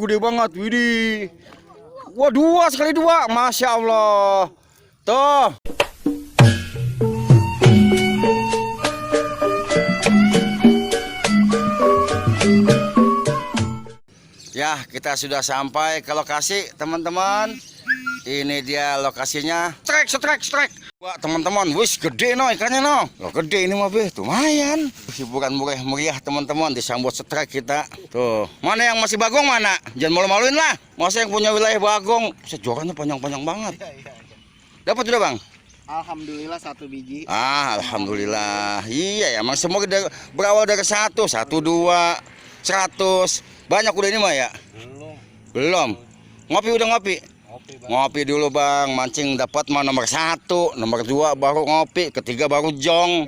gede banget. Widih. Wah, dua sekali dua. Masya Allah. Tuh. Ya, kita sudah sampai ke lokasi, teman-teman. Ini dia lokasinya. Strike. Wah, teman-teman, wis gede no ikannya no. Loh, gede ini mah be, lumayan. Hiburan meriah teman-teman, disambut strike kita. Tuh, mana yang masih bagong mana? Jangan malu-maluin lah. Masa yang punya wilayah bagong, sejorannya panjang-panjang banget. Dapat sudah bang? Alhamdulillah 1 biji. Alhamdulillah. Iya ya, emang semua berawal dari 1, 2, 100. Banyak udah ini mah ya? Belum. Ngopi udah ngopi? Ngopi dulu bang, mancing dapat mah nomor 1, nomor 2 baru ngopi, ketiga baru jong.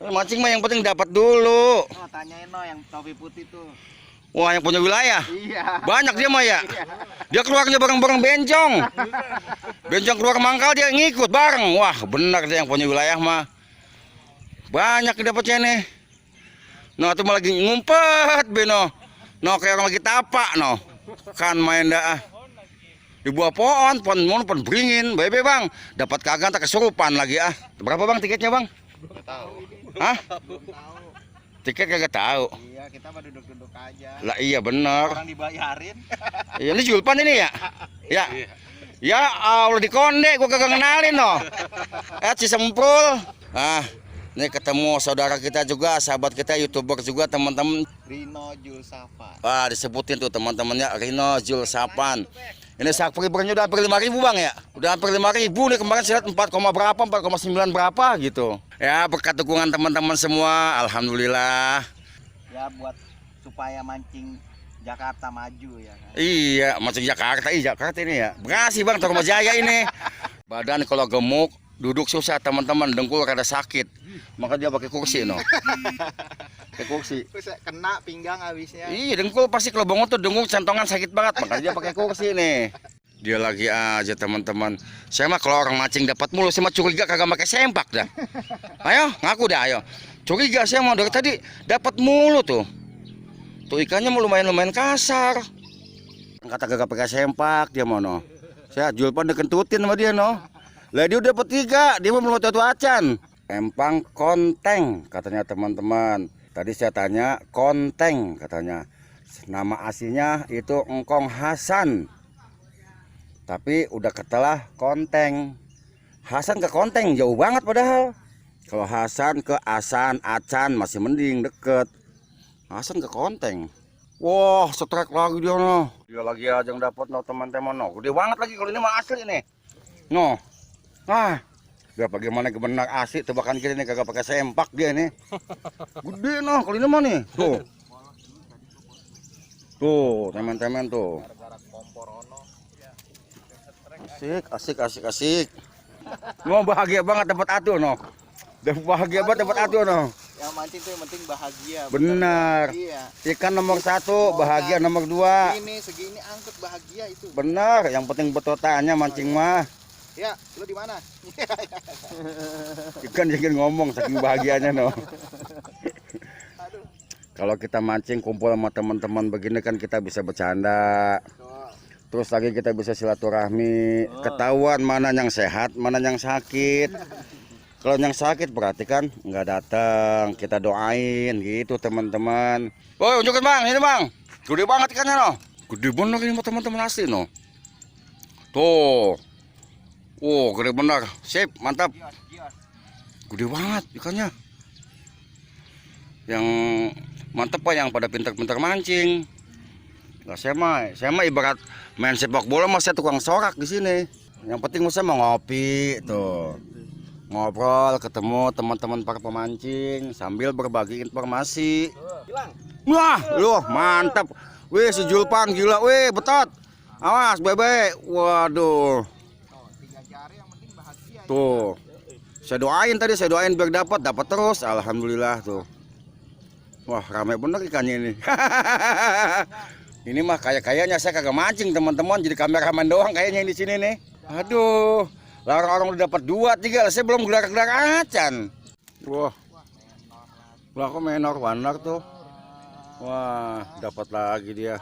Mancing mah yang penting dapat dulu. Oh, tanyain no yang topi putih tuh. Wah, yang punya wilayah? Iya. Banyak dia mah ya? Dia keluarnya bareng-bareng bencong. Bencong keluar mangkal dia ngikut bareng. Wah, benar dia yang punya wilayah mah. Banyak dapatnya nih. Nah, itu malah lagi ngumpet beno. No, kayak orang lagi tapak no. Kan main dah. Di buah pohon beringin. Bebe bang, dapat kagak tak kesurupan lagi ah. Berapa bang tiketnya bang? Belum tahu. Hah? Belum tahu. Tiket kagak tahu. Iya, kita mah duduk-duduk aja. Lah iya bener. Orang dibayarin. Iya, ini Julpan ini ya? Ya. Ya Allah dikonde, gua kagak kenalin no. Cisempul. Ah, ini ketemu saudara kita juga, sahabat kita, YouTuber juga teman-teman. Rino Julsapan. Wah, disebutin tuh teman-temannya Rino Julsapan. Ini subscribernya udah hampir 5.000 bang ya? Udah hampir 5.000 nih, kemarin saya lihat 4, berapa, 4,9 berapa gitu. Ya berkat dukungan teman-teman semua, alhamdulillah. Ya buat supaya mancing Jakarta maju ya kan? Iya, mancing Jakarta, Jakarta ini ya. Bekasi bang, Tarumajaya ini. Badan kalau gemuk, duduk susah teman-teman, dengkul rada sakit. Maka dia pakai kursi no. Pakai kursi. Terus kena pinggang habisnya. Iya, dengkul pasti kalau bangun tuh dengkul cantongan sakit banget, makanya dia pakai kursi nih. Dia lagi aja teman-teman. Saya mah kalau orang mancing dapat mulu, saya mah curiga kagak pakai sempak dah. Ayo, ngaku dah ayo. Curiga saya mau dari tadi dapat mulu tuh. Tuh ikannya lumayan kasar. Kata kagak pakai sempak dia mau no. Saya jual pan dekentutin sama dia no. Lah dia udah dapat 3, dia mah belum tahu acan. Empang konteng katanya teman-teman. Tadi saya tanya konteng katanya. Nama aslinya itu Engkong Hasan. Tapi udah ketelah konteng. Hasan ke konteng jauh banget padahal. Kalau Hasan ke Asan, Acan masih mending deket. Hasan ke konteng. Wah, strike lagi dia no. Dia lagi aja yang dapat no teman-teman no. Gede banget lagi kalau ini mah asli nih. No. Ah. Ya bagaimana benar asli tebakan kita nih kagak pakai sempak dia nih. Gede no kalau ini mah nih. Tuh. Tuh, teman-teman tuh. Asik. Mau bahagia banget dapat atuh no. Udah bahagia banget dapat atuh no. Yang mancing tuh yang penting bahagia. Benar. Iya. Ikan nomor 1, bahagia nomor 2. Segini angkut bahagia itu. Benar, yang penting betotannya mancing mah. Ya, lu di mana? Ikan jangan ngomong saking bahagianya no. Kalau kita mancing kumpul sama teman-teman begini kan kita bisa bercanda. Terus lagi kita bisa silaturahmi, ketahuan mana yang sehat, mana yang sakit. Kalau yang sakit berarti kan nggak datang, kita doain gitu teman-teman. Woi, unjukin bang, ini bang, gede banget ikannya no. Gede bener ini teman-teman asli no. Tuh, gede bener, sip, mantap. Gede banget ikannya. Yang mantap pak yang pada pintar-pintar mancing. Nah, saya mah ibarat main sepak bola mah saya tukang sorak di sini. Yang penting saya mau ngopi tuh. Ngobrol, ketemu teman-teman para pemancing sambil berbagi informasi. Wah, loh mantap. Wih, si Julpan gila, wih, betot. Awas, bebe. Waduh. Tuh. Saya doain biar dapat terus. Alhamdulillah tuh. Wah, ramai bener ikannya ini. Ini mah kayaknya saya kagak mancing teman-teman, jadi kameraman doang kayaknya di sini nih. Aduh, orang-orang udah dapat 2, 3, saya belum gelar-gelar acan. Wah, kok menor wanar tuh. Wah, dapat lagi dia.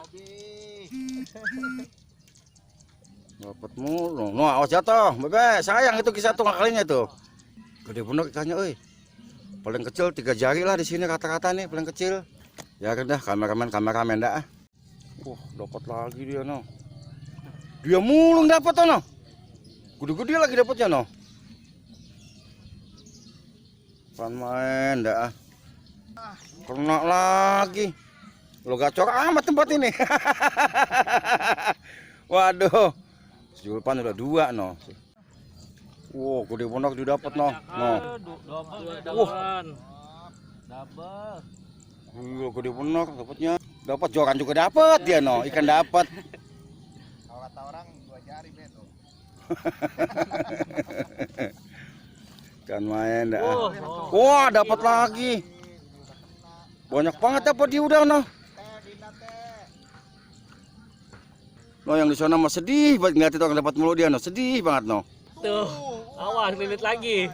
Dapat mulu. Noh, awas jatuh. Bebe, sayang itu kisah tuh ngakalinya tuh. Gede bener ikannya, euy. Paling kecil 3 jari lah di sini rata-rata nih, paling kecil. Ya kan dah, kameramen dah. Wah, dapat lagi dia noh. Dia mulung dapat tuh noh. Gede-gede lagi dapatnya noh. Kan main dah. Kena lagi. Lo gacor amat tempat ini. Waduh. Julpan udah 2 noh. Wow, gede bener didapat noh. Double. Gede bener dapatnya. Dapat joran juga dapat dia noh. Ikan dapat. Kalau kata orang 2 jari beto. Ikan main dah. Wah, dapat lagi. Banyak banget dapat dia udah noh. No, yang di sana mah sedih banget ngeliat itu orang dapat mulu dia noh. Sedih banget noh. Tuh, awas lilit lagi.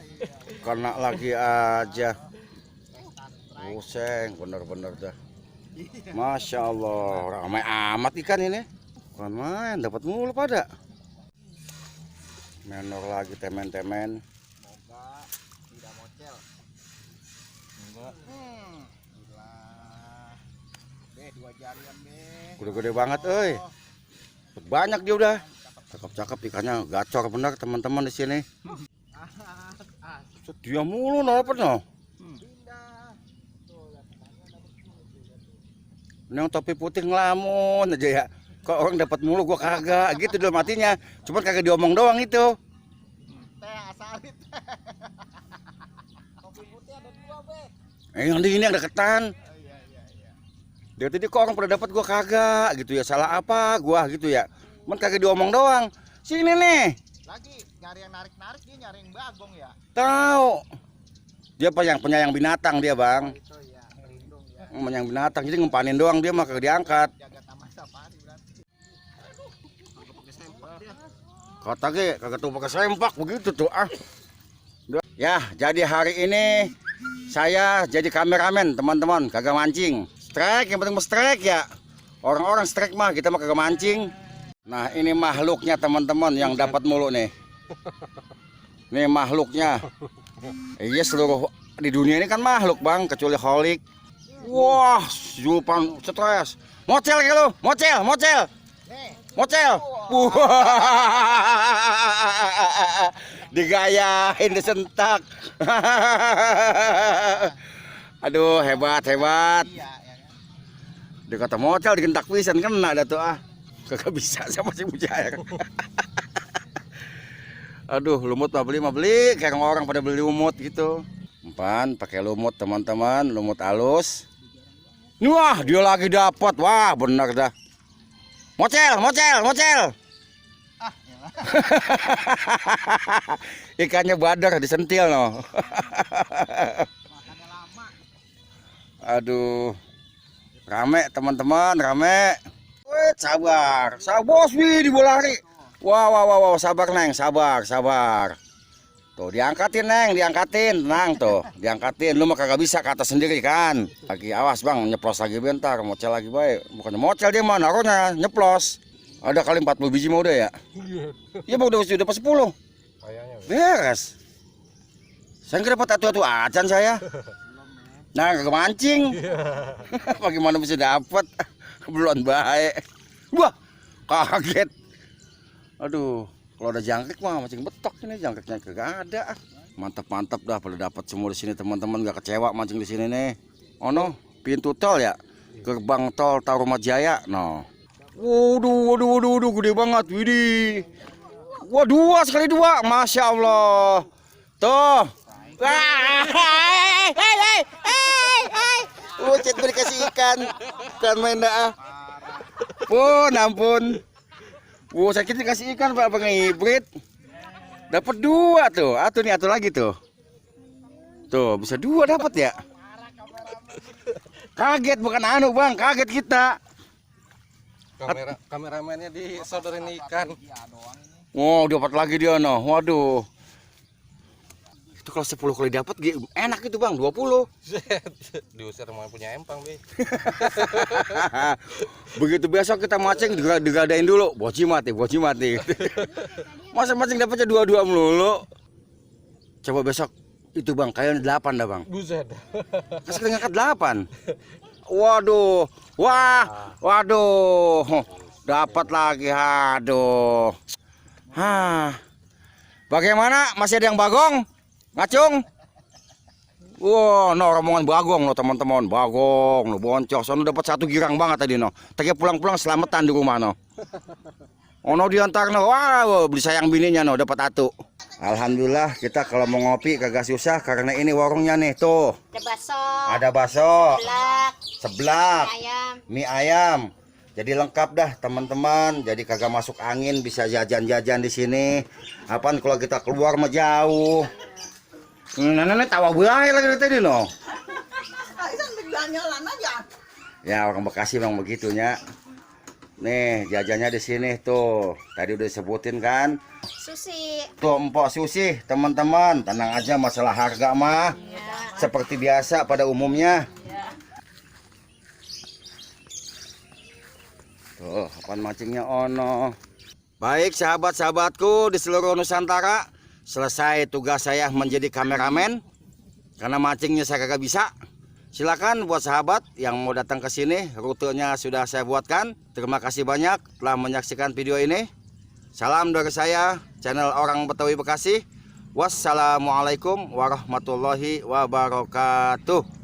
Kena lagi aja. Buseng, bener-bener dah. Masya Allah, ramai amat ikan ini. Bukan main, dapat mulu pada. Menor lagi temen-temen. Semoga tidak mocel. Enggak. Gila. Be, 2 jarian be. Gede-gede banget, euy. Banyak dia udah. Cakep-cakep ikannya, gacor bener teman-teman di sini. Dia mulu noh, dapat noh. Ini yang topi putih ngelamun aja ya. Kok orang dapat mulu gua kagak gitu dalam hatinya. Cuman kagak diomong doang itu. Teh asalit. Topi putih ada 2 be. Yang di ini yang deketan. Dia tadi kok orang pada dapat gua kagak gitu ya. Salah apa gua gitu ya. Cuman kagak diomong doang. Sini nih. Lagi nyari yang narik-narik, dia nyari yang bagong ya. Tahu. Dia penyayang binatang dia, Bang. Itu ya, pelindung ya. Penyayang binatang. Jadi ngempanin doang dia mah kagak diangkat. Jaga taman safari berarti. Kagak pakai sempak dia. Kata ge kagak tuh pakai sempak begitu tuh ah. Ya, jadi hari ini saya jadi kameramen, teman-teman, kagak mancing. Strike, yang penting strike ya. Orang-orang strike mah, kita mah kagak mancing. Nah, ini makhluknya teman-teman yang dapat mulu nih. Nih makhluknya. Iya, seluruh di dunia ini kan makhluk, Bang, kecuali holik. Wah, Julpan stres. Mocel ke lu? Mocel. Mocel. Digayain, disentak. Aduh, hebat. Iya, ya kan. Dia kata mocel digentak pisan kena dah tuh ah. Kagak bisa sama si Mujair. Aduh, lumut mah beli. Kayak orang pada beli lumut gitu. Umpan pakai lumut teman-teman, lumut halus. Wah, dia lagi dapat. Wah, bener dah. Mocel. Ah, ya. Ikannya badar disentil no. Makannya lama. Aduh. Rame teman-teman, rame. Wait, sabar bos wih dibolari. Wow, sabar Neng, sabar. Tuh diangkatin Neng, tenang tuh, diangkatin. Lu mah kagak bisa ke atas sendiri kan. Lagi awas Bang, nyeplos lagi bentar, mocel lagi baik. Bukannya mocel dia mah naruhnya, nyeplos. Ada kali 40 biji mah udah ya. Iya Bang, udah pas 10. Beres. Saya nggak dapat atu acan saya. Nah, kagak mancing. Bagaimana bisa dapat? Belum baik. Wah, kaget. Aduh, kalau ada jangkrik mah mancing betok ini, jangkriknya kagak ada. Mantap dah pada dapat semua di sini teman-teman, gak kecewa mancing di sini nih. Oh no, pintu tol ya. Gerbang tol Tarumajaya. No. Waduh, gede banget. Widih. Wah, 2 sekali 2. Masya Allah. Tuh. Ucet dikasih ikan main dah. Ampun. Saya kira dikasih ikan Pak hibrid. Dapat 2 tuh. Atuh lagi tuh. Tuh, bisa 2 dapat ya. Kaget bukan anu Bang, kaget kita. Kameramennya disodorin ikan. Wow, dapat lagi dia noh. Waduh. Itu kalau 10 kali dapat enak itu Bang, 20. Diusir sama yang punya empang, Be. Begitu besok kita mancing digadain dulu, boci mati. Masa mancing dapatnya 22 melulu. Coba besok itu Bang, kalian 8 dah Bang. Buset. Terus kita ngangkat 8. Waduh. Waduh. Dapat lagi, aduh. Bagaimana? Masih ada yang bagong? Ngacung? Wah, no rombongan bagong no teman-teman, bagong no boncos. Sono dapat 1 girang banget tadi no. Tadi pulang-pulang selamatan di rumah no. Ono diantar no, wah beli sayang bininya no, dapat 1. Alhamdulillah kita kalau mau ngopi kagak susah karena ini warungnya nih tuh. Ada baso, Seblak, ayam. mie ayam. Jadi lengkap dah teman-teman. Jadi kagak masuk angin, bisa jajan-jajan di sini. Apaan kalau kita keluar mah jauh. Nenek tawa buaya lagi tadi no. Ya orang Bekasi memang begitunya. Nih jajannya di sini tuh. Tadi udah disebutin kan. Susi. Tuh Empok Susi teman-teman. Tenang aja masalah harga mah. Seperti biasa pada umumnya. Tuh, apaan mancingnya ono. Baik sahabat-sahabatku di seluruh Nusantara, selesai tugas saya menjadi kameramen. Karena mancingnya saya kagak bisa. Silakan buat sahabat yang mau datang ke sini, rutenya sudah saya buatkan. Terima kasih banyak telah menyaksikan video ini. Salam dari saya, channel Orang Betawi Bekasi. Wassalamualaikum warahmatullahi wabarakatuh.